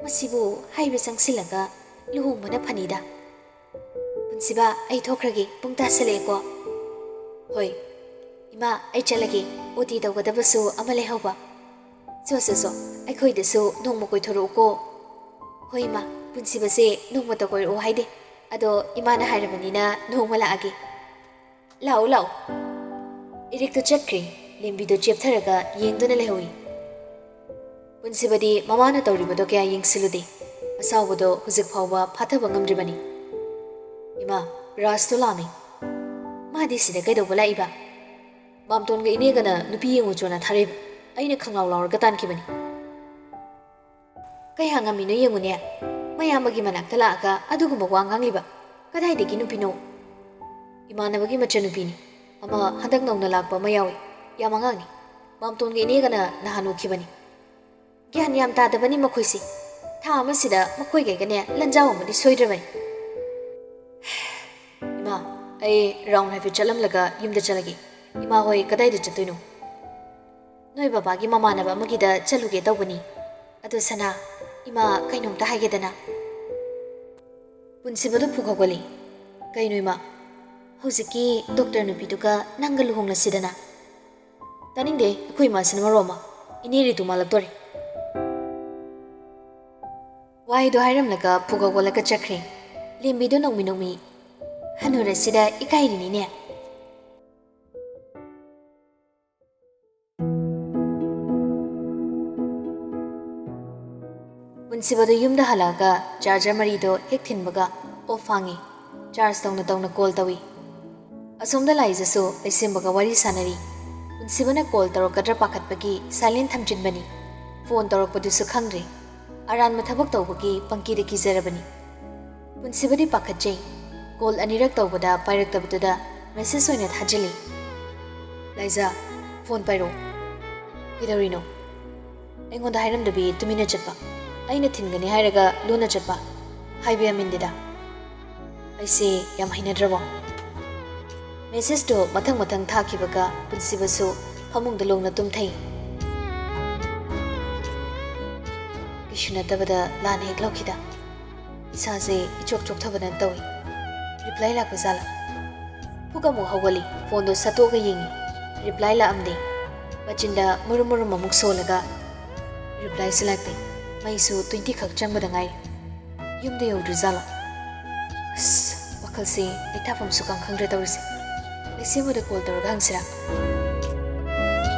ꯃꯁꯤꯕꯨ ꯍꯥꯏꯕ ꯆꯪꯁꯤꯜꯂꯒ ꯂꯨꯍꯣꯡꯕꯅ ꯐꯅꯤꯗ꯫" "ꯄꯨꯟꯁꯤꯕ, ꯑꯩ ꯊꯣꯛꯈ꯭ꯔꯒꯦ, ꯄꯨꯡ ꯇꯥꯁꯜꯂꯛꯑꯦꯀꯣ꯫" "ꯍꯣꯏ꯫" "ꯏꯃꯥ, ꯑꯩ ꯆꯠꯂꯒꯦ, ꯑꯣ ꯇꯤ ꯇꯧꯒꯗꯕꯁꯨ ꯑꯃ ꯂꯩꯍꯧꯕ꯫" "ꯆꯣ, ꯆꯣ, ꯆꯣ, ꯑꯩꯈꯣꯏꯗꯁꯨ ꯅꯣꯡꯃ ꯀꯣꯏꯊꯣꯔꯛꯎꯀꯣ꯫" "ꯍꯣꯏ ꯏꯃꯥ, ꯄꯨꯟꯁꯤꯕꯁꯦ ꯅꯣꯡꯃꯇ ꯀꯣꯏꯔꯛꯑꯣ ꯍꯥꯏꯗꯦ꯫ ꯑꯗꯣ ꯏꯃꯥꯅ ꯍꯥꯏꯔꯕꯅꯤꯅ ꯅꯣꯡꯃ ꯂꯥꯛꯑꯒꯦ꯫ ꯂꯥꯛꯑꯣ, ꯂꯥꯛꯑꯣ꯫" ꯏꯔꯤꯛꯇꯣ ꯆꯠꯈ꯭ꯔꯦ꯫ ꯂꯦꯝꯕꯤꯗꯣ ꯆꯦꯞꯊꯔꯒ ꯌꯦꯡꯗꯨꯅ ꯂꯩꯍꯧꯏ꯫ ꯄꯨꯟꯁꯤꯕꯗꯤ ꯃꯃꯥꯅ ꯇꯧꯔꯤꯕꯗꯣ ꯀꯌꯥ ꯌꯦꯡꯁꯤꯜꯂꯨꯗꯦ꯫ ꯑꯁꯥꯎꯕꯗꯣ ꯍꯧꯖꯤꯛ ꯐꯥꯎꯕ ꯐꯥꯊꯕ ꯉꯝꯗ꯭ꯔꯤꯕꯅꯤ꯫ "ꯏꯃꯥ, ꯔꯥꯖꯇꯣ ꯂꯥꯛꯑꯝꯃꯤ꯫" "ꯃꯥꯗꯤ ꯁꯤꯗ ꯀꯩꯗꯧꯕ ꯂꯥꯛꯏꯕ?" "ꯃꯥꯝꯇꯣꯟꯒ ꯏꯅꯦꯒꯅ ꯅꯨꯄꯤ ꯌꯦꯡꯉꯨ ꯆꯣꯅ ꯊꯥꯔꯛꯏꯕ꯫ ꯑꯩꯅ ꯈꯪꯂꯥꯎ ꯂꯥꯎꯔꯒ ꯇꯥꯟꯈꯤꯕꯅꯤ꯫" "ꯀꯌꯥ ꯉꯝꯃꯤꯅꯣ ꯌꯦꯡꯉꯨꯅꯦ, ꯃꯌꯥꯝꯕꯒꯤ ꯃꯅꯥꯛꯇ ꯂꯥꯛꯑꯒ ꯑꯗꯨꯒꯨꯝꯕ ꯋꯥ ꯉꯥꯡꯂꯤꯕ꯫ ꯀꯗꯥꯏꯗꯒꯤ ꯅꯨꯄꯤꯅꯣ?" "ꯏꯃꯥꯟꯅꯕꯒꯤ ꯃꯆꯟꯅꯨꯄꯤꯅꯤ꯫ ꯑꯃ ꯍꯟꯗꯛ ꯅꯧꯅ ꯂꯥꯛꯄ ꯑꯃ ꯌꯥꯎꯏ꯫ ꯌꯥꯝ ꯑꯉꯥꯡꯅꯤ꯫ ꯃꯥꯝꯇꯣꯟꯒ ꯏꯅꯦꯒꯅ ꯅꯍꯥꯟ ꯎꯈꯤꯕꯅꯤ꯫" ꯒ꯭ꯌꯥꯟ ꯌꯥꯝ ꯇꯥꯗꯕꯅꯤ ꯃꯈꯣꯏꯁꯦ꯫ ꯊꯥ ꯑꯃꯁꯤꯗ ꯃꯈꯣꯏꯒꯩꯒꯅꯦ ꯂꯟꯖꯥꯎ ꯑꯃꯗꯤ ꯁꯣꯏꯗ꯭ꯔꯕꯅꯤ꯫ ꯏꯃꯥ, ꯑꯩ ꯔꯥꯎꯟ ꯍꯥꯏꯐꯦꯠ ꯆꯠꯂꯝꯂꯒ ꯌꯨꯝꯗ ꯆꯠꯂꯒꯦ꯫ ꯏꯃꯥ ꯍꯣꯏ ꯀꯗꯥꯏꯗ ꯆꯠꯇꯣꯏꯅꯣ? ꯅꯣꯏ ꯕꯕꯥꯒꯤ ꯃꯃꯥꯟꯅꯕ ꯑꯃꯒꯤꯗ ꯆꯠꯂꯨꯒꯦ ꯇꯧꯕꯅꯤ꯫ ꯑꯗꯣ ꯁꯅꯥ, ꯏꯃꯥ ꯀꯩꯅꯣꯝꯇ ꯍꯥꯏꯒꯦꯗꯅ꯫ ꯄꯨꯟꯁꯤꯕꯗꯨ ꯐꯨꯛ ꯍꯧꯒꯠꯂꯤ꯫ ꯀꯩꯅꯣ ꯏꯃꯥ? ꯍꯧꯖꯤꯛꯀꯤ ꯗꯣꯛꯇꯔ ꯅꯨꯄꯤꯗꯨꯒ ꯅꯪꯒ ꯂꯨꯍꯣꯡꯅꯁꯤꯗꯅ꯫ ꯇꯥꯅꯤꯡꯗꯦ, ꯑꯩꯈꯣꯏ ꯏꯃꯥꯁꯤꯅ ꯃꯔꯣꯜ ꯑꯃ꯫ ꯏꯅꯦ ꯔꯤꯇꯨ ꯃꯥꯜꯂꯛꯇꯣꯔꯦ꯫ ꯋꯥꯍꯩꯗꯣ ꯍꯥꯏꯔꯝꯂꯒ ꯐꯨꯛ ꯍꯧꯒꯠꯂꯒ ꯆꯠꯈ꯭ꯔꯦ꯫ ꯂꯦꯝꯕꯤꯗꯣ ꯅꯣꯛꯃꯤ ꯅꯣꯛꯃꯤ, "ꯍꯅꯨꯔꯁꯤꯗ ꯏꯀꯥꯏꯔꯤꯅꯤꯅꯦ꯫" ꯄꯨꯟꯁꯤꯕꯗꯨ ꯌꯨꯝꯗ ꯍꯜꯂꯛꯑꯒ ꯆꯥꯔꯖꯔ ꯃꯔꯤꯗꯣ ꯍꯦꯛ ꯊꯤꯟꯕꯒ ꯑꯣꯐ ꯍꯥꯡꯉꯤ꯫ ꯆꯥꯔꯖ ꯇꯧꯅ ꯇꯧꯅ ꯀꯣꯜ ꯇꯧꯏ꯫ ꯑꯁꯣꯝꯗ ꯂꯥꯏꯖꯁꯨ ꯂꯩꯁꯦꯝꯕꯒ ꯋꯥꯔꯤ ꯁꯥꯟꯅꯔꯤ꯫ ꯄꯨꯟꯁꯤꯕꯅ ꯀꯣꯜ ꯇꯧꯔꯛꯀꯗ꯭ꯔꯥ ꯄꯥꯈꯠꯄꯒꯤ ꯁꯥꯏꯂꯦꯟ ꯊꯝꯖꯤꯟꯕꯅꯤ꯫ ꯐꯣꯟ ꯇꯧꯔꯛꯄꯗꯨꯁꯨ ꯈꯪꯗ꯭ꯔꯦ꯫ ꯑꯔꯥꯟꯕ ꯊꯕꯛ ꯇꯧꯕꯒꯤ ꯄꯪꯀꯤꯗ ꯀꯤꯖꯔꯕꯅꯤ꯫ ꯄꯨꯟꯁꯤꯕꯗꯤ ꯄꯥꯈꯠꯆꯩ꯫ ꯀꯣꯜ ꯑꯅꯤꯔꯛ ꯇꯧꯕꯗ ꯄꯥꯏꯔꯛꯇꯕꯗꯨꯗ ꯃꯦꯁꯦꯖ ꯑꯣꯏꯅ ꯊꯥꯖꯤꯜꯂꯤ꯫ "ꯂꯥꯏꯖꯥ, ꯐꯣꯟ ꯄꯥꯏꯔꯛꯑꯣ꯫" "ꯀꯩꯗꯧꯔꯤꯅꯣ?" "ꯑꯩꯉꯣꯟꯗ ꯍꯥꯏꯔꯝꯗꯕꯤ ꯇꯨꯃꯤꯟꯅ ꯆꯠꯄ꯫ ꯑꯩꯅ ꯊꯤꯟꯒꯅꯤ ꯍꯥꯏꯔꯒ ꯂꯣꯟꯅ ꯆꯠꯄ꯫ ꯍꯥꯏꯕ ꯌꯥꯃꯤꯟꯗꯦꯗ꯫" ꯑꯩꯁꯦ ꯌꯥꯝ ꯍꯩꯅꯗ꯭ꯔꯕꯣ? ꯃꯦꯁꯦꯖꯇꯣ ꯃꯊꯪ ꯃꯊꯪ ꯊꯥꯈꯤꯕꯒ ꯄꯨꯟꯁꯤꯕꯁꯨ ꯐꯃꯨꯡꯗ ꯂꯣꯡꯅ ꯇꯨꯝꯊꯩ꯫ ꯀꯩꯁꯨ ꯅꯠꯇꯕꯗ ꯂꯥꯟꯅ ꯍꯦꯛ ꯂꯧꯈꯤꯗ꯫ ꯏꯁꯥꯁꯦ ꯏꯆꯣꯛ ꯆꯣꯛꯊꯕꯅ ꯇꯧꯏ꯫ ꯔꯤꯄ꯭ꯂꯥꯏ ꯂꯥꯛꯄ ꯖꯥꯠꯂꯥ? ꯐꯨꯛ ꯑꯃꯨꯛ ꯍꯧꯒꯠꯂꯤ, ꯐꯣꯟꯗꯣ ꯁꯠꯇꯣꯛꯑꯒ ꯌꯦꯡꯉꯤ꯫ ꯔꯤꯄ꯭ꯂꯥꯏ ꯂꯥꯛꯑꯝꯗꯦ꯫ ꯃꯆꯤꯟꯗ ꯃꯨꯔꯨꯝ ꯃꯨꯔꯨꯝ ꯑꯃꯨꯛ ꯁꯣꯜꯂꯒ, ꯔꯤꯄ꯭ꯂꯥꯏꯁꯨ ꯂꯥꯛꯇꯦ꯫ ꯃꯩꯁꯨ ꯇ꯭ꯋꯦꯟꯇꯤ ꯈꯛ ꯆꯪꯕꯗ ꯉꯥꯏꯔꯤ꯫ ꯌꯨꯝꯗ ꯌꯧꯗ꯭ꯔꯤꯖꯥꯠꯂꯣ? ꯑꯁ, ꯋꯥꯈꯜꯁꯦ ꯂꯩꯇꯥꯐꯝꯁꯨ ꯈꯪ ꯈꯪꯗ꯭ꯔꯦ ꯇꯧꯔꯤꯁꯦ꯫ ꯂꯩꯁꯦꯝꯕꯗ ꯀꯣꯜ ꯇꯧꯔꯒ ꯍꯪꯁꯤꯔꯥ?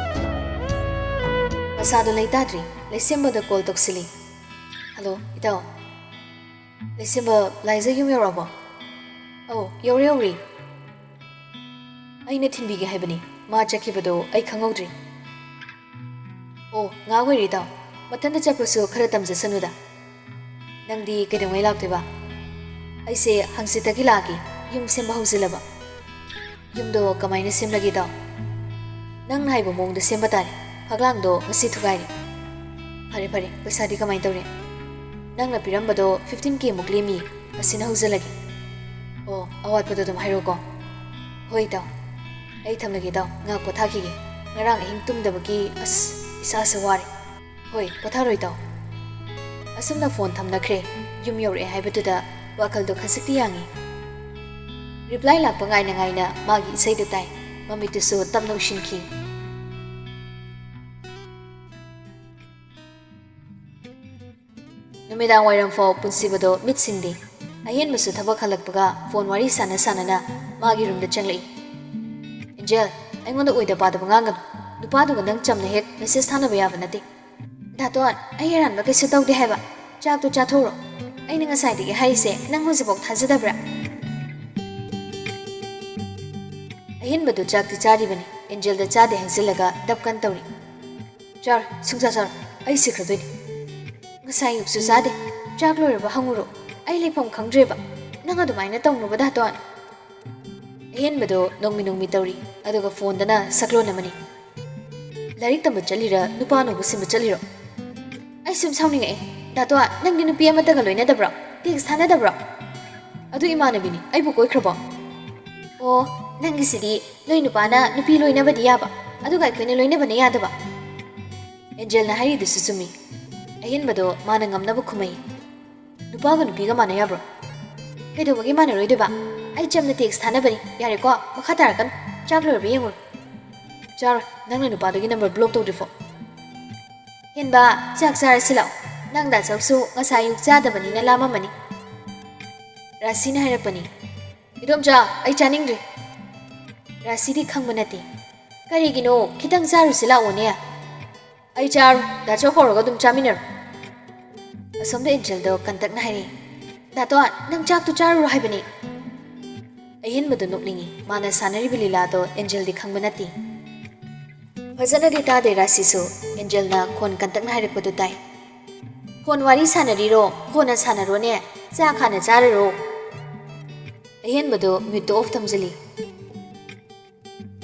ꯃꯁꯥꯗꯣ ꯂꯩꯇꯥꯗ꯭ꯔꯤ꯫ ꯂꯩꯁꯦꯝꯕꯗ ꯀꯣꯜ ꯇꯧꯁꯤꯜꯂꯤ꯫ "ꯍꯜꯂꯣ, ꯏꯇꯥꯎ꯫" "ꯂꯩꯁꯦꯝꯕ, ꯂꯥꯏꯖ ꯌꯨꯝ ꯌꯧꯔꯛꯑꯕꯣ?" "ꯑꯧ, ꯌꯧꯔꯦ, ꯌꯧꯔꯦ꯫ ꯑꯩꯅ ꯊꯤꯟꯕꯤꯒꯦ ꯍꯥꯏꯕꯅꯤ꯫ ꯃꯥ ꯆꯠꯈꯤꯕꯗꯣ ꯑꯩ ꯈꯪꯍꯧꯗ꯭ꯔꯦ꯫" "ꯑꯣ, ꯉꯥꯏꯍꯥꯛ ꯑꯣꯏꯔꯦ, ꯏꯇꯥꯎ꯫ ꯃꯊꯟꯇ ꯆꯠꯄꯁꯨ ꯈꯔ ꯇꯝꯖꯁꯅꯨꯗ꯫ ꯅꯪꯗꯤ ꯀꯩꯗꯧꯉꯩ ꯂꯥꯛꯇꯣꯏꯕ?" "ꯑꯩꯁꯦ ꯍꯪꯆꯤꯠꯇꯒꯤ ꯂꯥꯛꯑꯒꯦ꯫ ꯌꯨꯝ ꯁꯦꯝꯕ ꯍꯧꯖꯤꯜꯂꯕ꯫" "ꯌꯨꯝꯗꯣ ꯀꯃꯥꯏꯅ ꯁꯦꯝꯂꯒꯦ, ꯏꯇꯥꯎ?" "ꯅꯪꯅ ꯍꯥꯏꯕ ꯃꯑꯣꯡꯗ ꯁꯦꯝꯕ ꯇꯥꯔꯦ꯫ ꯐꯛꯂꯥꯡꯗꯣ ꯉꯁꯤ ꯊꯨꯒꯥꯏꯔꯦ꯫" ꯐꯔꯦ ꯐꯔꯦ, ꯄꯩꯁꯥꯗꯤ ꯀꯃꯥꯏꯅ ꯇꯧꯔꯦ? ꯅꯪꯅ ꯄꯤꯔꯝꯕꯗꯣ fifteen K ꯃꯨꯛ ꯂꯦꯝꯃꯤ, ꯑꯁꯤꯅ ꯍꯧꯖꯤꯜꯂꯒꯦ꯫ ꯑꯣ, ꯑꯋꯥꯠꯄꯗꯣ ꯑꯗꯨꯝ ꯍꯥꯏꯔꯛꯑꯣꯀꯣ꯫ ꯍꯣꯏ ꯏꯇꯥꯎ, ꯑꯩ ꯊꯝꯂꯒꯦ ꯏꯇꯥꯎ, ꯉꯥꯏꯍꯥꯛ ꯄꯣꯊꯥꯈꯤꯒꯦ꯫ ꯉꯔꯥꯡ ꯑꯍꯤꯡ ꯇꯨꯝꯗꯕꯒꯤ ꯑꯁ ꯏꯁꯥꯁꯦ ꯋꯥꯔꯦ꯫ ꯍꯣꯏ, ꯄꯣꯊꯥꯔꯣ ꯏꯇꯥꯎ꯫ ꯑꯁꯨꯝꯅ ꯐꯣꯟ ꯊꯝꯅꯈ꯭ꯔꯦ꯫ ꯌꯨꯝ ꯌꯧꯔꯛꯑꯦ ꯍꯥꯏꯕꯗꯨꯗ ꯋꯥꯈꯜꯗꯣ ꯈꯖꯤꯛꯇꯤ ꯌꯥꯡꯉꯤ꯫ ꯔꯤꯄ꯭ꯂꯥꯏ ꯂꯥꯛꯄ ꯉꯥꯏꯅ ꯉꯥꯏꯅ ꯃꯥꯒꯤ ꯏꯁꯩꯗꯨ ꯇꯥꯏ꯫ ꯃꯃꯤꯠꯇꯨꯁꯨ ꯇꯞꯅ ꯎꯏꯁꯤꯟꯈꯤ꯫ ꯅꯨꯃꯤꯗꯥꯡ ꯋꯥꯏꯔꯝ ꯐꯥꯎ ꯄꯨꯟꯁꯤꯕꯗꯣ ꯃꯤꯠ ꯁꯤꯡꯗꯦ꯫ ꯑꯍꯦꯟꯕꯁꯨ ꯊꯕꯛ ꯍꯜꯂꯛꯄꯒ ꯐꯣꯟ ꯋꯥꯔꯤ ꯁꯥꯟꯅ ꯁꯥꯟꯅꯅ ꯃꯥꯒꯤ ꯔꯨꯝꯗ ꯆꯪꯂꯛꯏ꯫ "ꯑꯦꯟꯖꯦꯜ, ꯑꯩꯉꯣꯟꯗ ꯑꯣꯏꯗ ꯄꯥꯗꯕ ꯉꯥꯡꯒꯅꯨ꯫ ꯅꯨꯄꯥꯗꯨꯒ ꯅꯪ ꯆꯝꯅ ꯍꯦꯛ ꯃꯦꯁꯦꯖ ꯊꯥꯅꯕ ꯌꯥꯕ ꯅꯠꯇꯦ꯫" "ꯗꯥꯇꯣꯟ, ꯑꯩ ꯑꯔꯥꯟꯕ ꯀꯩꯁꯨ ꯇꯧꯗꯦ ꯍꯥꯏꯕ꯫ ꯆꯥꯛꯇꯣ ꯆꯥꯊꯣꯛꯎꯔꯣ꯫ ꯑꯩꯅ ꯉꯁꯥꯏꯗꯒꯤ ꯍꯥꯏꯔꯤꯁꯦ ꯅꯪ ꯍꯧꯖꯤꯛꯐꯥꯎ ꯊꯥꯖꯗꯕ꯭ꯔꯥ?" ꯑꯍꯦꯟꯕꯗꯨ ꯆꯥꯛꯇꯤ ꯆꯥꯔꯤꯕꯅꯤ, ꯑꯦꯟꯖꯦꯜꯗ ꯆꯥꯗꯦ ꯍꯥꯏꯖꯤꯜꯂꯒ ꯗꯞ ꯀꯟ ꯇꯧꯔꯤ꯫ "ꯆꯥꯔꯣꯏ, ꯁꯨꯡꯆꯥ ꯆꯥꯔꯣꯏ꯫ ꯑꯩ ꯁꯤꯈ꯭ꯔꯗꯣꯏꯅꯤ꯫" "ꯉꯁꯥꯏ ꯑꯌꯨꯛꯁꯨ ꯆꯥꯗꯦ꯫ ꯆꯥꯛ ꯂꯣꯏꯔꯕ ꯍꯪꯉꯨꯔꯣ꯫ ꯑꯩ ꯂꯩꯐꯝ ꯈꯪꯗ꯭ꯔꯦꯕ꯫ ꯅꯪ ꯑꯗꯨꯃꯥꯏꯅ ꯇꯧꯅꯨꯕ, ꯗꯥꯇꯣꯟ꯫" ꯑꯍꯦꯟꯕꯗꯣ ꯅꯣꯡꯃꯤ ꯅꯣꯡꯃꯤ ꯇꯧꯔꯤ, ꯑꯗꯨꯒ ꯐꯣꯟꯗꯅ ꯁꯛꯂꯣꯟ ꯑꯃꯅꯤ꯫ "ꯂꯥꯏꯔꯤꯛ ꯇꯝꯕ ꯆꯠꯂꯤꯔ, ꯅꯨꯄꯥ ꯑꯅꯧꯕ ꯁꯤꯟꯕ ꯆꯠꯂꯤꯔꯣ?" "ꯑꯩ ꯁꯨꯝ ꯁꯥꯎꯅꯤꯡꯉꯛꯑꯦ꯫ ꯗꯥꯇꯣꯟ, ꯅꯪꯗꯤ ꯅꯨꯄꯤ ꯑꯃꯠꯇꯒ ꯂꯣꯏꯅꯗꯕ꯭ꯔꯣ? ꯇꯦꯛꯁ ꯊꯥꯅꯗꯕ꯭ꯔꯣ?" "ꯑꯗꯨ ꯏꯃꯥꯟꯅꯕꯤꯅꯤ, ꯑꯩꯕꯨ ꯀꯣꯏꯈ꯭ꯔꯕꯣ?" "ꯑꯣ, ꯅꯪꯒꯤꯁꯤꯗꯤ ꯅꯣꯏ ꯅꯨꯄꯥꯅ ꯅꯨꯄꯤ ꯂꯣꯏꯅꯕꯗꯤ ꯌꯥꯕ, ꯑꯗꯨꯒ ꯑꯩꯈꯣꯏꯅ ꯂꯣꯏꯅꯕꯅ ꯌꯥꯗꯕ꯫" ꯑꯦꯟꯖꯦꯜꯅ ꯍꯥꯏꯔꯤꯗꯨꯁꯨ ꯆꯨꯝꯃꯤ꯫ ꯑꯍꯦꯟꯕꯗꯣ ꯃꯥꯅ ꯉꯝꯅꯕ ꯈꯨꯝꯃꯩ꯫ "ꯅꯨꯄꯥꯒ ꯅꯨꯄꯤꯒ ꯃꯥꯟꯅ ꯌꯥꯕ꯭ꯔꯣ?" "ꯀꯩꯗꯧꯕꯒꯤ ꯃꯥꯟꯅꯔꯣꯏꯗꯣꯏꯕ? ꯑꯩ ꯆꯝꯅ ꯇꯦꯛꯁ ꯊꯥꯅꯕꯅꯤ꯫ ꯌꯥꯔꯦꯀꯣ, ꯃꯈꯥ ꯇꯥꯔꯛꯀꯅꯨ꯫ ꯆꯥꯛ ꯂꯣꯏꯔꯕ ꯌꯦꯡꯉꯨꯔꯣ꯫" "ꯆꯥꯔꯣꯏ, ꯅꯪꯅ ꯅꯨꯄꯥꯗꯨꯒꯤ ꯅꯝꯕꯔ ꯕ꯭ꯂꯣꯛ ꯇꯧꯗ꯭ꯔꯤꯐꯥꯎ꯫" "ꯍꯦꯟꯕ, ꯆꯥꯛ ꯆꯥꯔꯁꯤ ꯂꯥꯛꯑꯣ꯫ ꯅꯪ ꯗꯥ ꯆꯧꯁꯨ ꯉꯁꯥꯏ ꯑꯌꯨꯛ ꯆꯥꯗꯕꯅꯤꯅ ꯂꯥꯝꯃꯝꯃꯅꯤ꯫" ꯔꯥꯁꯤꯅ ꯍꯥꯏꯔꯛꯄꯅꯤ꯫ "ꯏꯗꯣꯝꯆꯥ, ꯑꯩ ꯆꯥꯅꯤꯡꯗ꯭ꯔꯦ꯫" ꯔꯥꯁꯤꯗꯤ ꯈꯪꯕ ꯅꯠꯇꯦ꯫ "ꯀꯔꯤꯒꯤꯅꯣ? ꯈꯤꯇꯪ ꯆꯥꯔꯨꯁꯤ ꯂꯥꯛꯑꯣꯅꯦ꯫" "ꯑꯩ ꯆꯥꯔꯣꯏ, ꯗꯥ ꯆꯧ ꯀꯧꯔꯒ ꯑꯗꯨꯝ ꯆꯥꯃꯤꯟꯅꯔꯣ꯫" ꯑꯁꯣꯝꯗ ꯑꯦꯟꯖꯦꯜꯗꯣ ꯀꯟꯇꯛꯅ ꯍꯥꯏꯔꯛꯏ꯫ "ꯗꯥꯇꯣꯟ, ꯅꯪ ꯆꯥꯛꯇꯨ ꯆꯥꯔꯨꯔꯣ ꯍꯥꯏꯕꯅꯤ꯫" ꯑꯍꯦꯟꯕꯗꯣ ꯅꯣꯛꯅꯤꯡꯉꯤ꯫ ꯃꯥꯅ ꯁꯥꯟꯅꯔꯤꯕ ꯂꯤꯂꯥꯗꯣ ꯑꯦꯟꯖꯦꯜꯗꯤ ꯈꯪꯕ ꯅꯠꯇꯦ꯫ ꯐꯖꯅꯗꯤ ꯇꯥꯗꯦ ꯔꯥꯁꯤꯁꯨ꯫ ꯑꯦꯟꯖꯦꯜꯅ ꯈꯣꯟ ꯀꯟꯇꯛꯅ ꯍꯥꯏꯔꯛꯄꯗꯨ ꯇꯥꯏ꯫ "ꯐꯣꯟ ꯋꯥꯔꯤ ꯁꯥꯟꯅꯔꯤꯔꯣ? ꯀꯣꯟꯅ ꯁꯥꯟꯅꯔꯣꯅꯦ꯫ ꯆꯥꯛ ꯍꯥꯟꯅ ꯆꯥꯔꯨꯔꯣ꯫" ꯑꯍꯦꯟꯕꯗꯣ ꯃ꯭ꯌꯨꯠꯇ ꯑꯣꯐ ꯊꯝꯖꯤꯜꯂꯤ꯫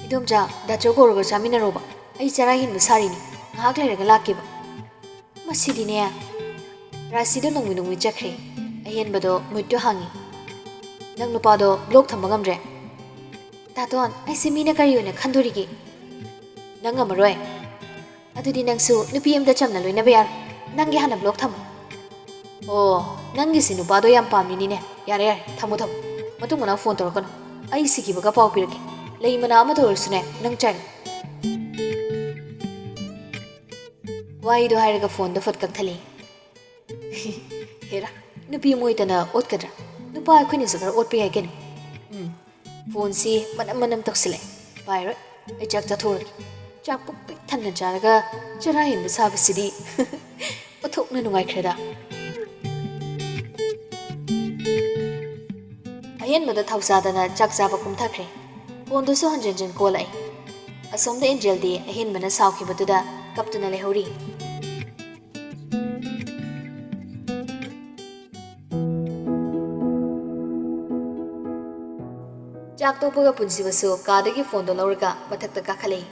"ꯏꯗꯣꯝꯆꯥ, ꯗꯥ ꯆꯧ ꯀꯧꯔꯒ ꯆꯥꯃꯤꯟꯅꯔꯣꯕ꯫ ꯑꯩ ꯆꯔꯥ ꯍꯦꯟꯕ ꯁꯥꯔꯤꯅꯤ꯫ ꯉꯥꯏꯍꯥꯛ ꯂꯩꯔꯒ ꯂꯥꯛꯀꯦꯕ꯫" ꯃꯁꯤꯗꯤꯅꯦ, ꯔꯥꯁꯤꯗꯣ ꯅꯣꯡꯃꯩ ꯅꯣꯡꯃꯩ ꯆꯠꯈ꯭ꯔꯦ꯫ ꯑꯍꯦꯟꯕꯗꯣ ꯃꯨꯠꯇꯣ ꯍꯥꯡꯉꯤ꯫ "ꯅꯪ ꯅꯨꯄꯥꯗꯣ ꯕ꯭ꯂꯣꯛ ꯊꯝꯕ ꯉꯝꯗ꯭ꯔꯦ?" "ꯇꯥꯇꯣꯟ, ꯑꯩꯁꯦ ꯃꯤꯅ ꯀꯔꯤ ꯑꯣꯏꯅ ꯈꯟꯗꯣꯔꯤꯒꯦ?" "ꯅꯪ ꯉꯝꯃꯔꯣꯏ꯫ ꯑꯗꯨꯗꯤ ꯅꯪꯁꯨ ꯅꯨꯄꯤ ꯑꯃꯗ ꯆꯝꯅ ꯂꯣꯏꯅꯕ ꯌꯥꯔꯣꯏ꯫ ꯅꯪꯒꯤ ꯍꯥꯟꯅ ꯕ꯭ꯂꯣꯛ ꯊꯝꯃꯣ꯫" "ꯑꯣ, ꯅꯪꯒꯤꯁꯤ ꯅꯨꯄꯥꯗꯣ ꯌꯥꯝ ꯄꯥꯝꯃꯤꯅꯤꯅꯦ꯫ ꯌꯥꯔꯦ ꯌꯥꯔꯦ, ꯊꯝꯃꯣ ꯊꯝꯃꯣ꯫ ꯃꯇꯨꯡ ꯃꯅꯥꯎ ꯐꯣꯟ ꯇꯧꯔꯛꯀꯅꯨ꯫ ꯑꯩ ꯁꯤꯈꯤꯕꯒ ꯄꯥꯎ ꯄꯤꯔꯛꯀꯦ꯫ ꯂꯩ ꯃꯅꯥ ꯑꯃꯗ ꯑꯣꯏꯔꯁꯨꯅꯦ, ꯅꯪ ꯆꯥꯏꯔꯣ꯫" ꯋꯥꯍꯩꯗꯣ ꯍꯥꯏꯔꯒ ꯐꯣꯟꯗꯣ ꯐꯠ ꯀꯛꯊꯠꯂꯦ꯫ "ꯍꯦꯔꯥ, ꯅꯨꯄꯤ ꯑꯃ ꯑꯣꯏꯗꯅ ꯑꯣꯠꯀꯗ꯭ꯔꯥ? ꯅꯨꯄꯥ ꯑꯩꯈꯣꯏꯅꯁꯨ ꯈꯔ ꯑꯣꯠꯄ ꯌꯥꯏ ꯀꯩꯅꯣ꯫" ꯎꯝ, ꯐꯣꯟꯁꯤ ꯃꯅꯝ ꯃꯅꯝ ꯇꯧꯁꯤꯜꯂꯛꯑꯦ꯫ "ꯄꯥꯏꯔꯣꯏ, ꯑꯩ ꯆꯥꯛ ꯆꯥꯊꯣꯛꯎꯔꯒꯦ꯫" ꯆꯥꯛ ꯄꯨꯛ ꯄꯤꯛ ꯊꯟꯅ ꯆꯥꯔꯒ ꯆꯔꯥ ꯍꯦꯟꯕ ꯁꯥꯕꯁꯤꯗꯤ ꯑꯣꯟꯊꯣꯛꯅ ꯅꯨꯡꯉꯥꯏꯈ꯭ꯔꯦꯗ꯫ ꯑꯍꯦꯟꯕꯗ ꯊꯧꯁꯥꯗꯅ ꯆꯥꯛ ꯆꯥꯕ ꯀꯨꯝꯊꯈ꯭ꯔꯦ꯫ ꯐꯣꯟꯗꯨꯁꯨ ꯍꯟꯖꯤꯟ ꯍꯟꯖꯤꯟ ꯀꯣꯜꯂꯛꯏ꯫ ꯑꯁꯣꯝꯗ ꯑꯦꯟꯖꯦꯜꯗꯤ ꯑꯍꯦꯟꯕꯅ ꯁꯥꯎꯈꯤꯕꯗꯨꯗ ꯀꯞꯇꯨꯅ ꯂꯩꯍꯧꯔꯤ꯫ ꯆꯥꯛ ꯇꯣꯛꯄꯒ ꯄꯨꯟꯁꯤꯕꯁꯨ ꯀꯥꯗꯒꯤ ꯐꯣꯟꯗꯣ ꯂꯧꯔꯒ ꯃꯊꯛꯇ ꯀꯥꯈꯠꯂꯛꯏ꯫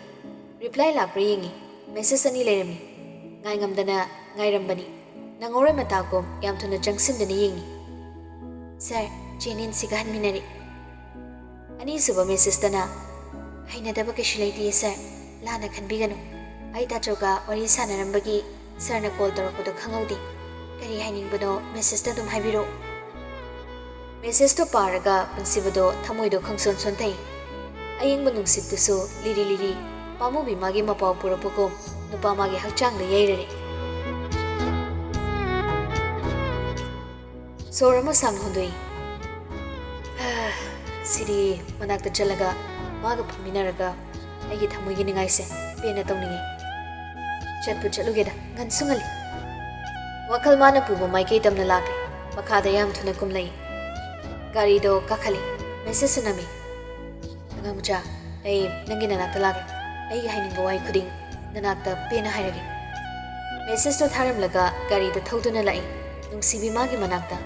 ꯔꯤꯄ꯭ꯂꯥꯏ ꯂꯥꯛꯄ꯭ꯔꯥ ꯌꯦꯡꯉꯤ꯫ ꯃꯦꯁꯦꯖ ꯑꯅꯤ ꯂꯩꯔꯝꯃꯤ꯫ ꯉꯥꯏꯉꯝꯗꯅ ꯉꯥꯏꯔꯝꯕꯅꯤ꯫ ꯅꯪꯍꯧꯔꯣꯏ ꯃꯇꯥꯒꯨꯝ ꯌꯥꯝ ꯊꯨꯅ ꯆꯪꯁꯤꯟꯗꯨꯅ ꯌꯦꯡꯉꯤ꯫ "ꯁꯥꯔ, ꯖꯦꯅꯤꯟꯁꯤꯒ ꯍꯟꯃꯤꯟꯅꯔꯦ꯫" ꯑꯅꯤꯁꯨꯕ ꯃꯦꯁꯦꯖꯇꯅ, "ꯍꯩꯅꯗꯕ ꯀꯩꯁꯨ ꯂꯩꯇꯦ ꯁꯥꯔ, ꯂꯥꯟꯅ ꯈꯟꯕꯤꯒꯅꯨ꯫ ꯑꯩ ꯇꯥꯆꯧꯒ ꯋꯥꯔꯤ ꯁꯥꯟꯅꯔꯝꯕꯒꯤ ꯁꯥꯔꯅ ꯀꯣꯜ ꯇꯧꯔꯛꯄꯗꯣ ꯈꯪꯍꯧꯗꯦ꯫ ꯀꯔꯤ ꯍꯥꯏꯅꯤꯡꯕꯅꯣ ꯃꯦꯁꯦꯖꯇ ꯑꯗꯨꯝ ꯍꯥꯏꯕꯤꯔꯛꯑꯣ꯫" ꯃꯦꯁꯦꯖꯇꯣ ꯄꯥꯔꯒ ꯄꯨꯟꯁꯤꯕꯗꯣ ꯊꯃꯣꯏꯗꯣ ꯈꯪꯁꯣꯟ ꯁꯣꯟꯊꯩ꯫ ꯑꯌꯤꯡꯕ ꯅꯨꯡꯁꯤꯠꯇꯨꯁꯨ ꯂꯤꯔꯤ ꯂꯤꯔꯤ ꯄꯥꯝꯃꯨꯕꯤ ꯃꯥꯒꯤ ꯃꯄꯥꯎ ꯄꯨꯔꯛꯄꯒꯨꯝ ꯅꯨꯄꯥ ꯃꯥꯒꯤ ꯍꯛꯆꯥꯡꯗ ꯌꯩꯔꯔꯦ꯫ ꯁꯣꯔ ꯑꯃ ꯁꯥꯡꯅ ꯍꯣꯟꯗꯣꯛꯏ꯫ "ꯍꯥ, ꯁꯤꯗꯤ ꯃꯅꯥꯛꯇ ꯆꯠꯂꯒ ꯃꯥꯒ ꯐꯝꯃꯤꯟꯅꯔꯒ ꯑꯩꯒꯤ ꯊꯃꯣꯏꯒꯤ ꯅꯤꯡꯉꯥꯏꯁꯦ ꯄꯦꯟꯅ ꯇꯧꯅꯤꯡꯉꯤ꯫ ꯆꯠꯄꯨ ꯆꯠꯂꯨꯒꯦꯗ, ꯉꯟꯁꯨ ꯉꯜꯂꯤ꯫" ꯋꯥꯈꯜ ꯃꯥꯅ ꯄꯨꯕ ꯃꯥꯏꯀꯩ ꯇꯝꯅ ꯂꯥꯛꯂꯦ꯫ ꯃꯈꯥꯗ ꯌꯥꯝ ꯊꯨꯅ ꯀꯨꯝꯂꯛꯏ꯫ ꯒꯥꯔꯤꯗꯣ ꯀꯥꯈꯠꯂꯤ꯫ ꯃꯦꯁꯦꯖꯁꯨ ꯅꯝꯃꯤ꯫ "ꯑꯉꯥꯡ ꯃꯆꯥ, ꯑꯩ ꯅꯪꯒꯤ ꯅꯅꯥꯛꯇ ꯂꯥꯛꯂꯦ꯫ ꯑꯩꯒꯤ ꯍꯥꯏꯅꯤꯡꯕ ꯋꯥꯍꯩ ꯈꯨꯗꯤꯡ ꯅꯅꯥꯛꯇ ꯄꯦꯟꯅ ꯍꯥꯏꯔꯒꯦ꯫" ꯃꯦꯁꯦꯖꯇꯣ ꯊꯥꯔꯝꯂꯒ ꯒꯥꯔꯤꯗ ꯊꯧꯗꯨꯅ ꯂꯥꯛꯏ꯫ ꯅꯨꯡꯁꯤꯕꯤ ꯃꯥꯒꯤ ꯃꯅꯥꯛꯇ꯫